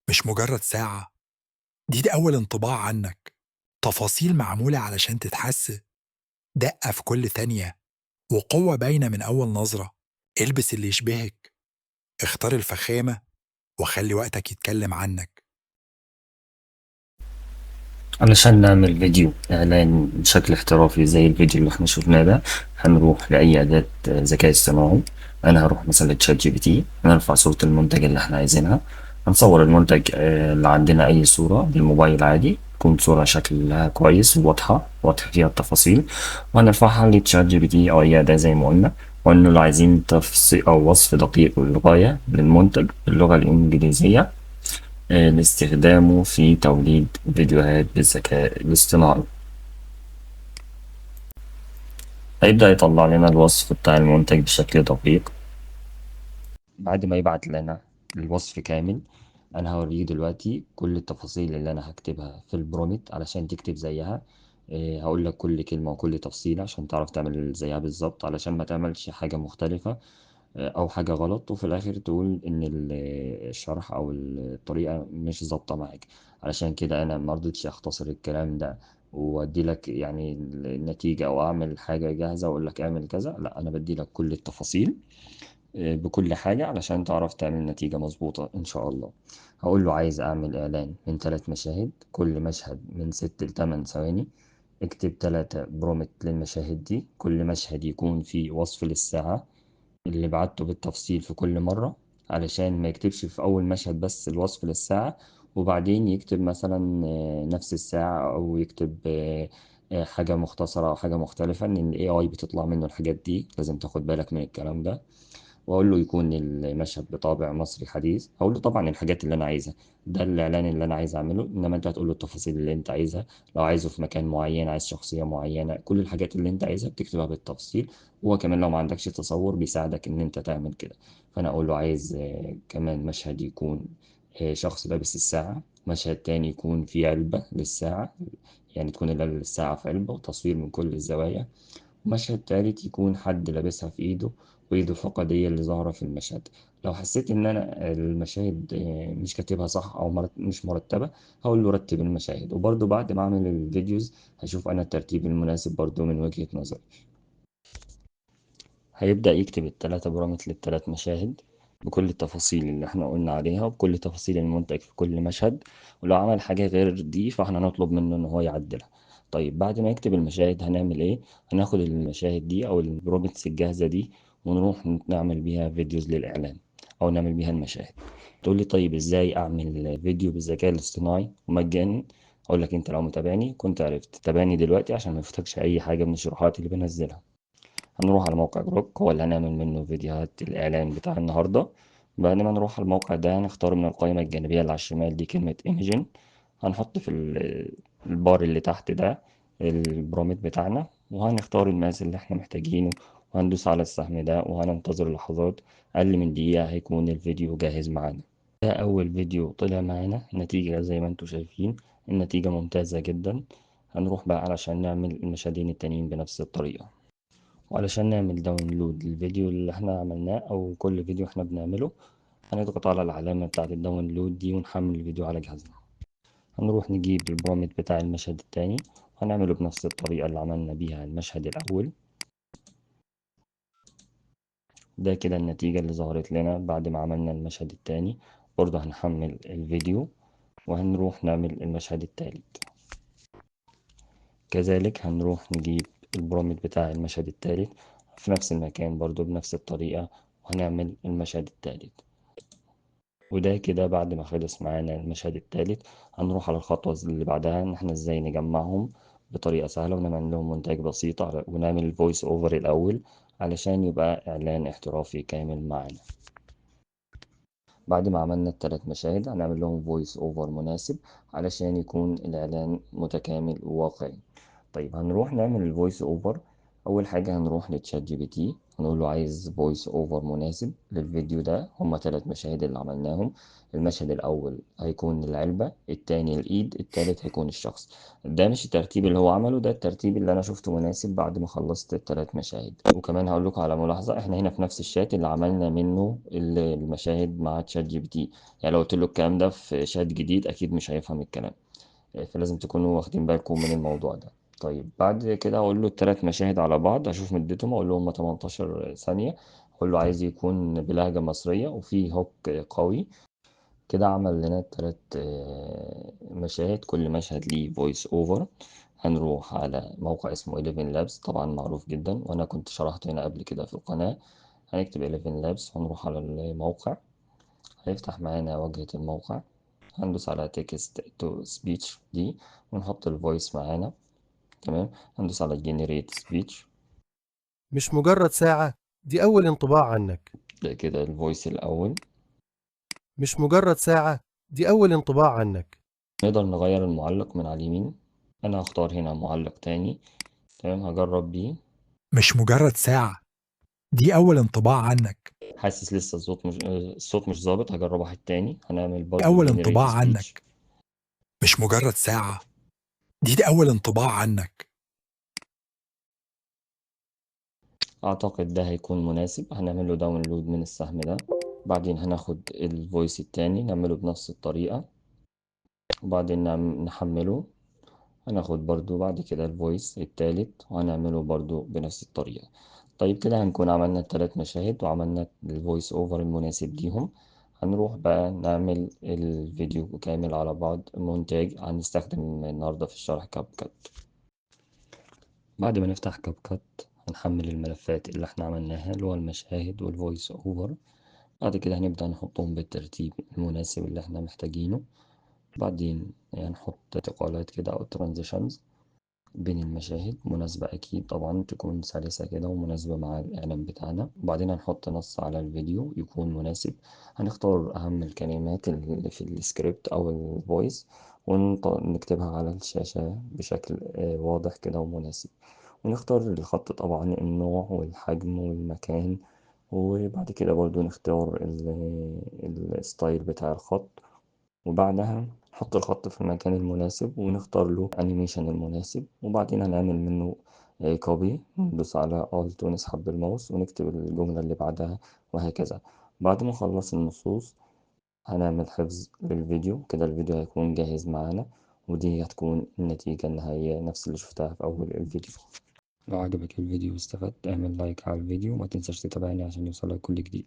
مش مجرد ساعة. دي أول انطباع عنك، تفاصيل معمولة علشان تتحس، دقة في كل ثانية وقوة باينة من أول نظرة. البس اللي يشبهك، اختار الفخامة وخلي وقتك يتكلم عنك. علشان نعمل فيديو إعلان بشكل احترافي زي الفيديو اللي احنا شفناه ده، هنروح لأي أداة ذكاء اصطناعي. أنا هروح مثلا ل ChatGPT، هنرفع صورة المنتج اللي احنا عايزينها، هنصور المنتج اللي عندنا، أي صورة بالموبايل عادي، تكون صورة شكلها كويس وواضحة، واضحة فيها التفاصيل، وهنرفعها ل ChatGPT أو أي أداة زي ما قلنا، وإنه لو عايزين تفصيل أو وصف دقيق للغاية للمنتج باللغة الإنجليزية، لاستخدامه في توليد فيديوهات بالذكاء الاصطناعي. هيبدأ يطلع لنا الوصف بتاع المنتج بشكل دقيق. بعد ما يبعت لنا الوصف كامل، أنا هوريه دلوقتي كل التفاصيل اللي أنا هكتبها في ال prompt علشان تكتب زيها. هقول لك كل كلمة وكل تفصيلة عشان تعرف تعمل زيها بالظبط، علشان ما تعملش حاجة مختلفة، أو حاجة غلط وفي الآخر تقول إن الشرح أو الطريقة مش ظابطة معاك. علشان كده أنا ما رضيتش أختصر الكلام ده وأدي لك النتيجة أو أعمل حاجة جاهزة وأقول لك اعمل كذا، لا، أنا بدي لك كل التفاصيل، بكل حاجة علشان تعرف تعمل نتيجة مظبوطة إن شاء الله. هقول له عايز أعمل إعلان من 3 مشاهد، كل مشهد من 6 ل 8 ثواني، اكتب 3 برومت للمشاهد دي، كل مشهد يكون فيه وصف للساعة اللي بعته بالتفصيل في كل مرة، علشان ما يكتبش في أول مشهد بس الوصف للساعة وبعدين يكتب مثلا، نفس الساعة، أو يكتب، حاجة مختصرة أو حاجة مختلفة، إن ال AI بتطلع منه الحاجات دي، لازم تاخد بالك من الكلام ده. وأقول له يكون المشهد بطابع مصري حديث. هقول له طبعا الحاجات اللي أنا عايزها، ده الإعلان اللي أنا عايز أعمله، إنما أنت هتقول له التفاصيل اللي أنت عايزها، لو عايزه في مكان معين، عايز شخصية معينة، كل الحاجات اللي أنت عايزها بتكتبها بالتفصيل. وهو كمان لو ما عندكش تصور بيساعدك إن أنت تعمل كده. فأنا أقول له عايز، كمان مشهد يكون، شخص لابس الساعة، مشهد تاني يكون في علبة للساعة، يعني تكون الساعة في علبة وتصوير من كل الزوايا، مشهد تالت يكون حد لابسها في إيده وإيده فقط هي اللي ظاهرة في المشهد. لو حسيت إن أنا المشاهد، مش كاتبها صح أو مش مرتبة، هقول له رتب المشاهد. وبرضه بعد ما أعمل الفيديوز هشوف أنا الترتيب المناسب برضه من وجهة نظري. هيبدأ يكتب التلاتة prompt للتلات مشاهد بكل التفاصيل اللي احنا قلنا عليها وبكل تفاصيل المنتج في كل مشهد، ولو عمل حاجة غير دي فاحنا نطلب منه ان هو يعدلها. بعد ما يكتب المشاهد هنعمل ايه؟ هناخد المشاهد دي او ال prompts الجاهزة دي ونروح نعمل بيها videos للإعلان او نعمل بيها المشاهد. تقول لي طيب ازاي اعمل فيديو بالذكاء الاصطناعي ومجاني؟ اقول لك انت لو متابعني كنت عرفت. تابعني دلوقتي عشان ما يفوتكش اي حاجة من الشروحات اللي بنزلها. هنروح على موقع جروك، هو اللي هنعمل منه فيديوهات الإعلان بتاع النهاردة. بعد ما نروح على الموقع ده هنختار من القائمة الجانبية اللي على الشمال دي كلمة Imagine، هنحط في البار اللي تحت ده البرومت بتاعنا، وهنختار المقاس اللي احنا محتاجينه، وهندوس على السهم ده، وهننتظر لحظات أقل من دقيقة هيكون الفيديو جاهز معانا. ده أول فيديو طلع معانا، النتيجة زي ما انتم شايفين النتيجة ممتازة جدا. هنروح بقى علشان نعمل المشهدين التانيين بنفس الطريقة. وعلشان نعمل download للفيديو اللي احنا عملناه او كل فيديو احنا بنعمله، هنضغط على العلامة بتاعة ال download دي ونحمل الفيديو على جهازنا. هنروح نجيب ال prompt بتاع المشهد التاني وهنعمله بنفس الطريقة اللي عملنا بيها المشهد الأول. ده كده النتيجة اللي ظهرت لنا بعد ما عملنا المشهد التاني. برضه هنحمل الفيديو وهنروح نعمل المشهد التالت. كذلك هنروح نجيب البرومت بتاع المشهد التالت في نفس المكان برضو بنفس الطريقة، وهنعمل المشهد التالت. وده كده بعد ما خلص معانا المشهد التالت هنروح على الخطوة اللي بعدها، ان احنا ازاي نجمعهم بطريقة سهلة ونعمل لهم مونتاج بسيط ونعمل ال voice over الأول علشان يبقى إعلان احترافي كامل معانا. بعد ما عملنا التلات مشاهد هنعمل لهم voice over مناسب علشان يكون الإعلان متكامل وواقعي. هنروح نعمل ال voice over. اول حاجة هنروح ل ChatGPT، هنقول له عايز voice over مناسب للفيديو ده. هما 3 مشاهد اللي عملناهم. المشهد الاول هيكون العلبة، التاني الايد، التالت هيكون الشخص. ده مش الترتيب اللي هو عمله، ده الترتيب اللي انا شفته مناسب بعد ما خلصت التلات مشاهد. وكمان هقول لكم على ملاحظة، احنا هنا في نفس الشات اللي عملنا منه المشاهد مع ChatGPT. لو قلت له الكلام ده في شات جديد اكيد مش هيفهم الكلام، فلازم تكونوا واخدين بالكم من الموضوع ده. بعد كده هقول له التلات مشاهد على بعض، هشوف مدتهم، هقول له هم 18 ثانية، هقول له عايز يكون بلهجة مصرية وفي هوك قوي. كده عمل لنا التلات مشاهد، كل مشهد ليه voice over. هنروح على موقع اسمه 11 Labs، طبعا معروف جدا وانا كنت شرحته هنا قبل كده في القناة. هنكتب 11 Labs ونروح على الموقع، هيفتح معانا واجهة الموقع. هندوس على text to speech دي ونحط ال voice معانا، تمام. هندوس على generate speech. مش مجرد ساعة، دي أول انطباع عنك. ده كده ال voice الأول. مش مجرد ساعة، دي أول انطباع عنك. نقدر نغير المعلق من على اليمين، أنا هختار هنا معلق تاني، تمام، هجرب بيه. مش مجرد ساعة، دي أول انطباع عنك. حاسس لسه الصوت مش ظابط، هجرب واحد تاني. هنعمل برضه أول generate انطباع speech. عنك. مش مجرد ساعة، دي أول انطباع عنك. أعتقد ده هيكون مناسب. هنعمل له download من السهم ده، بعدين هناخد ال voice التاني نعمله بنفس الطريقة، وبعدين نحمله. هناخد برضو بعد كده ال voice التالت وهنعمله برضو بنفس الطريقة. كده هنكون عملنا التلات مشاهد وعملنا ال voice over المناسب ليهم. هنروح بقى نعمل الفيديو كامل على بعض مونتاج. هنستخدم النهاردة في الشرح CapCut. بعد ما نفتح CapCut هنحمل الملفات اللي احنا عملناها اللي هو المشاهد وال voice over. بعد كده هنبدأ نحطهم بالترتيب المناسب اللي احنا محتاجينه. بعدين هنحط انتقالات كده او transitions بين المشاهد مناسبة، أكيد طبعا تكون سلسة كده ومناسبة مع الإعلان بتاعنا. وبعدين هنحط نص على الفيديو يكون مناسب. هنختار أهم الكلمات اللي في السكريبت أو ال voice ونكتبها على الشاشة بشكل واضح كده ومناسب. ونختار الخط طبعا، النوع والحجم والمكان، وبعد كده برضو نختار ال style بتاع الخط، وبعدها نحط الخط في المكان المناسب ونختار له animation المناسب. وبعدين هنعمل منه copy، ندوس على Alt ونسحب بالماوس ونكتب الجملة اللي بعدها وهكذا. بعد ما نخلص النصوص هنعمل حفظ للفيديو. كده الفيديو هيكون جاهز معانا، ودي هتكون النتيجة النهائية نفس اللي شفتها في أول الفيديو. لو عجبك الفيديو واستفدت اعمل لايك على الفيديو، وما تنساش تتابعني عشان يوصلك كل جديد.